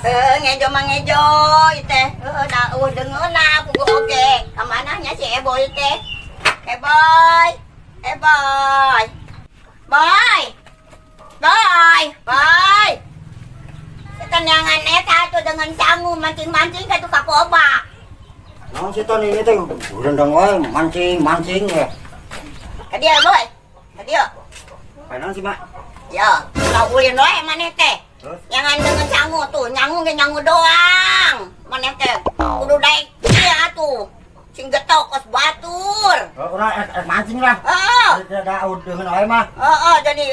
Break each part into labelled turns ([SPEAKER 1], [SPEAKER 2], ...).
[SPEAKER 1] Ngejo mah ngejo ieu teh. Heuh da eueuh deungeunna puguh oge. Ka mana nya si Eboy teh? Eboy. Eboy. Boy. Boy. Boy. Setenangan eta atuh dengan sangu mancing-mancing ka tukang kobak.
[SPEAKER 2] Naon si Ton ini teh rendang wae mancing-mancing ya.
[SPEAKER 1] Ka dieu Boy. Ka dieu.
[SPEAKER 2] Naon sih, Mak?
[SPEAKER 1] Ya, ulah ulin wae maneh teh. Jangan dengan sangu tuh, nyangu ge nyangu doang. Maneh teh kudu daek ieu atuh. Sing getok kos batur.
[SPEAKER 2] Oh, urang mancing lah.
[SPEAKER 1] Heeh.
[SPEAKER 2] Da deungeun wae mah.
[SPEAKER 1] Heeh, jadi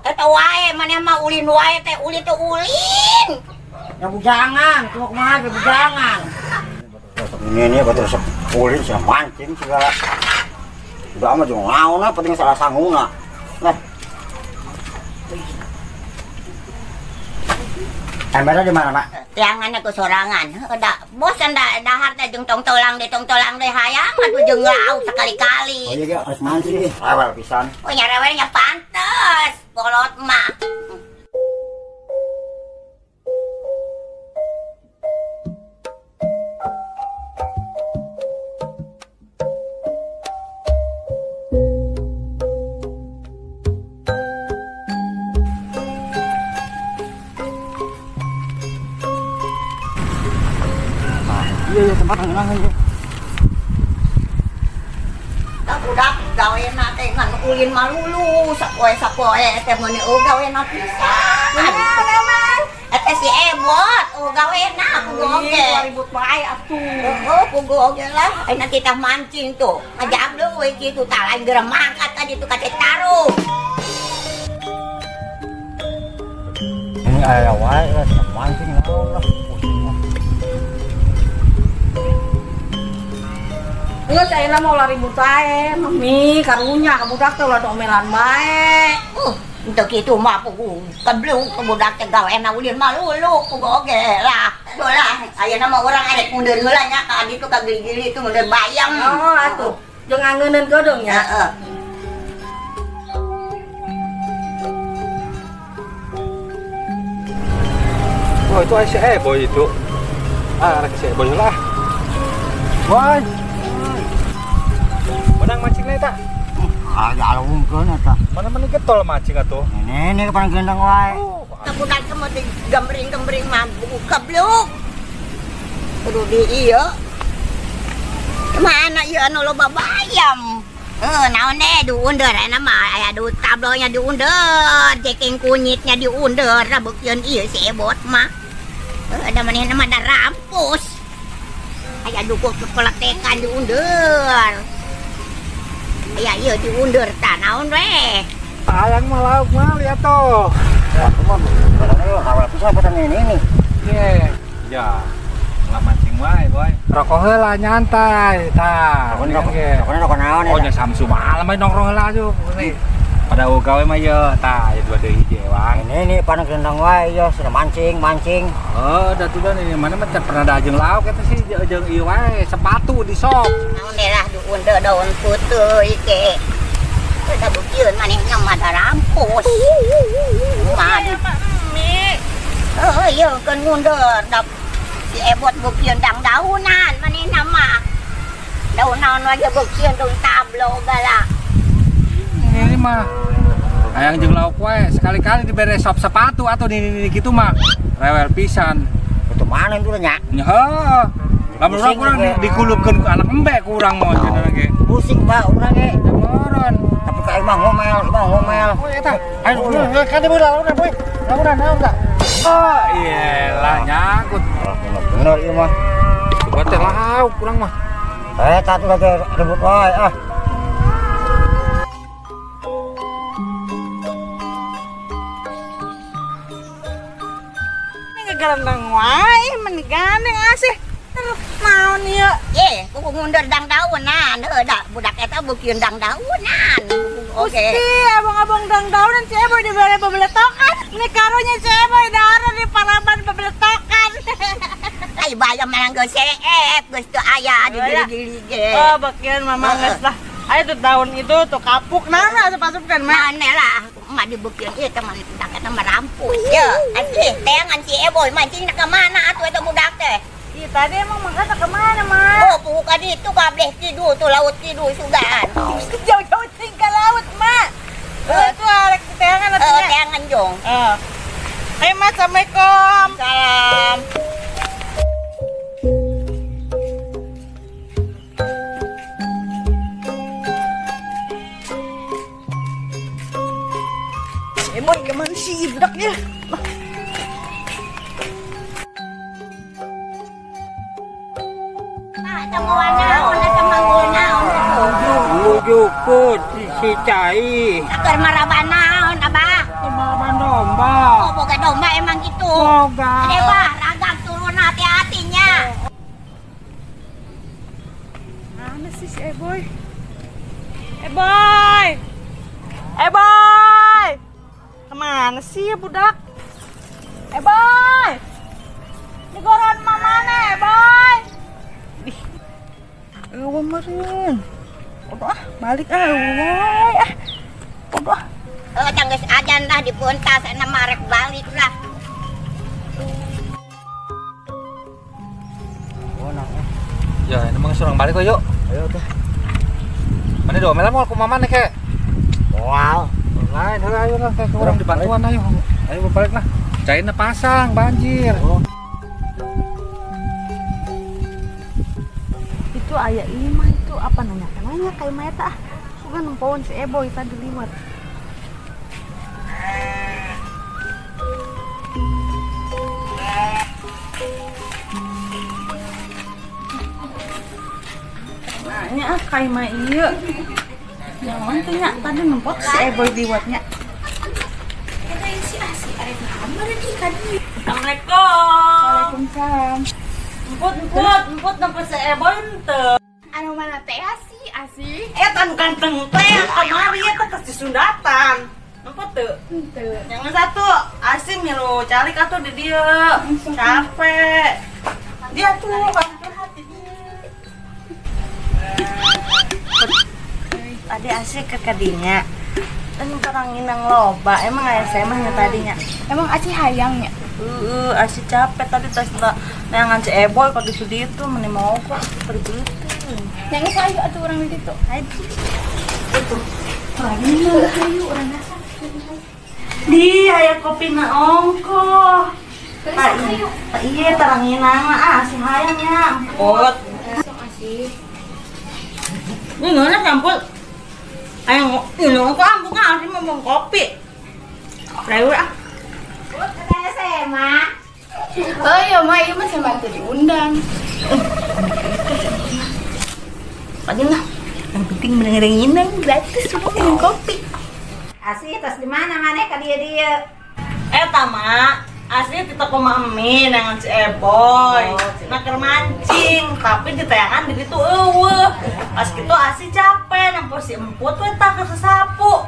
[SPEAKER 1] eta wae maneh mah ulin wae teh, ulin teh ulin.
[SPEAKER 2] Ya bujangan, kumaha ge bujangan. Ini nih batur resep ulin sia mancing segala. Udah mah jeung naon penting salah sanguna. Nah. Embernya di mana, Mak?
[SPEAKER 1] Tiangan aku sorangan. Da bosan da dahar teh jeung tongtolang deui hayang atuh jeung lauk sekali-kali.
[SPEAKER 2] Oh iya ge harus mancing ih. Rewel pisan.
[SPEAKER 1] Oh nya rewelnya pantes, bolot mah.
[SPEAKER 2] Iya, tempat ngeunah ieu.
[SPEAKER 1] Da budak gawena teh ngan ulin malulu sapoe-sapoe teh meuni eueuh gawena pisan. Eta si Ebot eueuh gawena puguh oge.
[SPEAKER 3] Ribut wae atuh.
[SPEAKER 1] Heuh puguh oge lah. Ayeuna kita mancing tuh. Ngajak deui kitu tah lain geura mangkat ka ditu ka Citarum.
[SPEAKER 2] Ini aya wae lah mancing naon lah.
[SPEAKER 3] Geus ayeuna mah ulah ribut wae, mami karunya ka budak teh ulah diomelan bae.
[SPEAKER 1] Henteu kitu mah puguh kebluk ka budak teh gawena ulin malulu puguh oge lah. Tuh lah ayeuna mah urang arek mundur heula nya ka ditu ka gili-gili itu mundur bayam.
[SPEAKER 3] Oh atuh jeung angeuneun geudeung nya.
[SPEAKER 1] Heeh.
[SPEAKER 4] Oh itu si Eboy itu. Ah arek si Eboy lah. Boy. Menang mancing lah tak?
[SPEAKER 2] Ah, jalungkeun eta.
[SPEAKER 4] Mana meni getol mancing atuh?
[SPEAKER 2] Ini ini kapan gendang wae.
[SPEAKER 1] Budak teh mah gembring-gembring mah kebluk. Kudu di ieu. Mana ieu anu loba bayam? Naon deh diundur ayeuna mah aya du tablonya diundur, jeking kunyitnya diundur, beukeun ieu si Ebot mah. Ada manehna mah da rampus. Aya duku pepeletekan diundur. Ya iya diundur tah naon we.
[SPEAKER 4] Ayang mah lauk mah lihat tuh.
[SPEAKER 2] Ya aku mah awal pisan petan ini nih.
[SPEAKER 4] Iya. Ya. Nggak mancing wae, Boy. Rokok heula nyantai tah.
[SPEAKER 2] Rokok naon
[SPEAKER 4] Oh nya Samsu malam mah nongkrong heula atuh. Pada gawe mah ye tah aya dua deui hiji ewang.
[SPEAKER 2] Ini nih panang gendang wae ye sudah mancing-mancing.
[SPEAKER 4] Oh, da tuh ini mana mah pernah da jeung lauk eta sih jeung ieu wae sepatu di sok.
[SPEAKER 1] Naon deh lah diundur daun puteuy ke. Da beukeun manehna mah da rampus. Mah
[SPEAKER 3] Mami.
[SPEAKER 1] Heuh ieu keun ngundur da si Ebot beukeun dang daunan manehna mah. Daun naon wae beukeun daun tablo gala.
[SPEAKER 4] Ini mah hayang jeung lauk wae sekali-kali dibere sop sepatu atau di gitu mah rewel pisan.
[SPEAKER 2] Itu mana itu nya?
[SPEAKER 4] Heuh. Lamun urang kurang dikulupkeun ku anak embe kurang mah cenah ge.
[SPEAKER 2] Pusing Pak urang ge.
[SPEAKER 4] Moron.
[SPEAKER 2] Tapi ka imah ngomel, imah ngomel.
[SPEAKER 4] Oh eta. Ayo kan di budak urang boy. Lamun naon tah? Oh iyalah nyangkut.
[SPEAKER 2] Bener ieu mah.
[SPEAKER 4] Coba teh lauk urang mah.
[SPEAKER 2] Eta tuh lagi ribut wae ah.
[SPEAKER 3] Gerendeng wae meni gandeng asih. Terus naon ieu?
[SPEAKER 1] Ye, kuku ngundur dang daunan. Heuh da budak eta beukeun dang daunan. Oke.
[SPEAKER 3] Gusti, abang-abang dang daunan si Eboy dibere bebeletokan. Ini karunya si Eboy dara di paraban bebeletokan.
[SPEAKER 1] Ai bayam mah geus seep, geus teu aya di gili-gili ge.
[SPEAKER 3] Oh, bagian mama geus lah. Ayo tuh daun itu tuh kapuk nah asup-asupkan mah.
[SPEAKER 1] Mana lah, mah dibeukeun ieu teh mah budak eta mah rampus. Ye, asih teangan si Eboy mancing ka mana atuh eta budak teh?
[SPEAKER 3] Ih, tadi emang mangkana ka mana, Mak?
[SPEAKER 1] Oh, puhu ka ditu ka bleh kidul tuh laut kidul sugan.
[SPEAKER 3] Jauh-jauh ting ka laut, Mak. Itu arek teangan atuh nya.
[SPEAKER 1] Teangan jong.
[SPEAKER 3] Heeh. Ayo, Mas, Assalamualaikum.
[SPEAKER 1] Salam.
[SPEAKER 3] Eboy kemana sih budaknya?
[SPEAKER 5] Jukut si cai.
[SPEAKER 1] Keur maraban naon, Abah?
[SPEAKER 5] Maraban domba.
[SPEAKER 1] Oh, boga domba emang gitu.
[SPEAKER 5] Boga.
[SPEAKER 1] Ade, Bah, ragam turun hati-hatinya.
[SPEAKER 3] Mana sih si Eboy? Eboy! Eboy! Kemana sih ya budak? Eboy! Di goron mamana, Eboy? Ih, eueuh meureun. Udah, balik ah, woy ah. Udah.
[SPEAKER 1] Tangges ajan lah dipuntas, enak marek balik lah.
[SPEAKER 2] Oh, nah.
[SPEAKER 4] Ya, ini mah surang balik kok yuk.
[SPEAKER 2] Ayo tuh.
[SPEAKER 4] Mana diomelan mau aku mama nih kek?
[SPEAKER 2] Moal.
[SPEAKER 4] Lain, ayo lah kayak orang dibantuan ayo. Ayo balik lah. Cairnya pasang banjir.
[SPEAKER 2] Oh.
[SPEAKER 3] Itu ayah imah itu apa nanya nanya kayak mata ah. Sugan nempoan si Eboy tadi liwat. Nanya ah kayak mah iya. Jangan tuh nya tadi nempot si Eboy liwatnya.
[SPEAKER 6] Si Asi arek naon ikan ieu.
[SPEAKER 3] Assalamualaikum.
[SPEAKER 6] Waalaikumsalam.
[SPEAKER 3] Emput nempot si Eboy henteu.
[SPEAKER 6] Anu mana teh Asi, Asi?
[SPEAKER 3] Eta nu ganteng teh kamari eta tos disundatan. Nempot teu?
[SPEAKER 6] Henteu.
[SPEAKER 3] Yang satu Asi milu calik atuh di dieu. Capek. Dia tuh curhat di dieu. Tadi Asi ke kadinya. Kan orang nginang loba, emang aya saya mah nya tadinya.
[SPEAKER 6] Emang Asi hayang nya?
[SPEAKER 3] Heeh, Asi capek tadi tas neangan si Eboy kok ditu ditu meni mau kok pergi itu.
[SPEAKER 6] Yang geus ayo atuh urang di ditu.
[SPEAKER 3] Ayo.
[SPEAKER 6] Itu. Urang ayo urang nasa.
[SPEAKER 3] Di aya kopi na ongkoh. Iya tarang nginang ah Asi hayang nya. Emput.
[SPEAKER 6] Sok Asi.
[SPEAKER 3] Ini ngeunah campur. Ayo, ini kok ambung ah, Asi mau kopi. Rewe ah.
[SPEAKER 1] SMA.
[SPEAKER 6] Oh iya, Ma, iya mah sama tuh diundang.
[SPEAKER 3] Pokoknya lah, yang penting mendengarin gratis cuma minum kopi.
[SPEAKER 1] Asi tas di mana mana ka dia dia?
[SPEAKER 3] Eta mak, Asi di toko mami nengon si Eboy. Nah keur mancing, tapi ditayangan di ditu eueuh. Pas gitu Asi capek, nempo si emput we tah keur sasapu.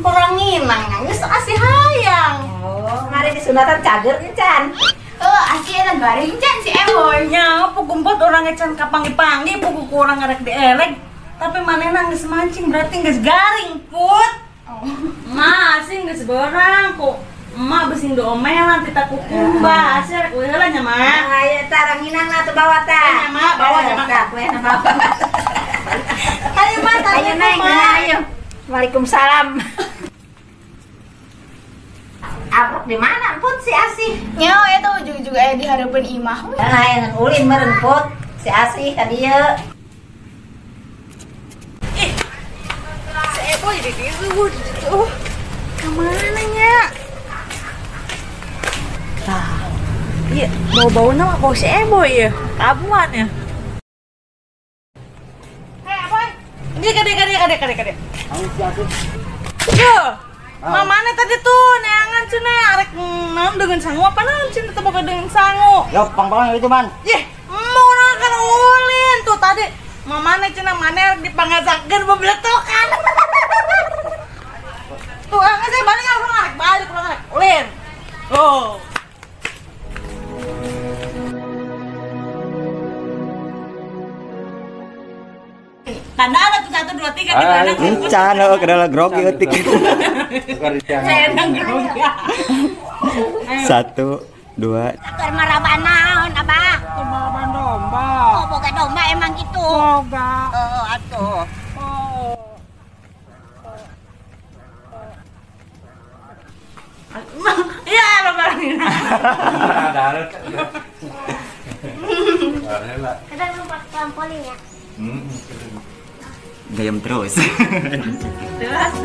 [SPEAKER 3] Orang nginang, geus Asi hayang.
[SPEAKER 1] Oh, mari disunatan cager encan.
[SPEAKER 6] Asi eta garing can si Eboy.
[SPEAKER 3] Nya, pugumpot urang can kapangi-pangi, pugu ku urang ngarek dieleg. Tapi manehna geus mancing berarti geus garing, Put.
[SPEAKER 6] Oh.
[SPEAKER 3] Ma, Asi geus beurang ku. Emak beusi diomelan ti kukumba. Asi rek heula nya, Mak.
[SPEAKER 1] Ayo tarang nginang lah tuh bawa tah.
[SPEAKER 3] Nya, Mak, bawa nya, Mak.
[SPEAKER 1] Tah, kuehna bawa.
[SPEAKER 3] Ayo, Mak,
[SPEAKER 1] ayo Neng, ayo. Waalaikumsalam. Abruk di mana pun si Asi?
[SPEAKER 6] Nya eta ujug-ujug aya di hareupeun imah we.
[SPEAKER 1] Lain ulin meureun Put si Asi ka dieu.
[SPEAKER 3] Ih. Si Eboy di dieu di ditu. Ka mana nya? Tah. Iya, bau-bauna mah bau si Eboy ya. Kabuan ya. Hei, Eboy. Dia kade. Yo, mamane tadi tuh neangan cenah arek naon dengan sangu apa naon cenah teu boga dengan sangu.
[SPEAKER 2] Yo, pang-pang itu man.
[SPEAKER 3] Yeh, mau kan ulin tuh tadi. Mamane cenah mane arek dipangasakeun bebeletokan. Tuh, angkat saya balik urang arek balik urang arek ulin. Oh. Tanda ada tuh 1 2 3 kita enak.
[SPEAKER 2] Encan heuh kedala grogi eutik.
[SPEAKER 3] Saya enak grogi.
[SPEAKER 2] 1 2.
[SPEAKER 1] Keur maraban naon Abah?
[SPEAKER 5] Keur maraban domba.
[SPEAKER 1] Oh, boga domba emang gitu.
[SPEAKER 5] Boga.
[SPEAKER 1] Oh, atuh.
[SPEAKER 5] Oh.
[SPEAKER 3] Iya, lebaran.
[SPEAKER 4] Ada.
[SPEAKER 6] Kadang lupa trampolin ya.
[SPEAKER 2] Gayam terus.
[SPEAKER 3] Terus.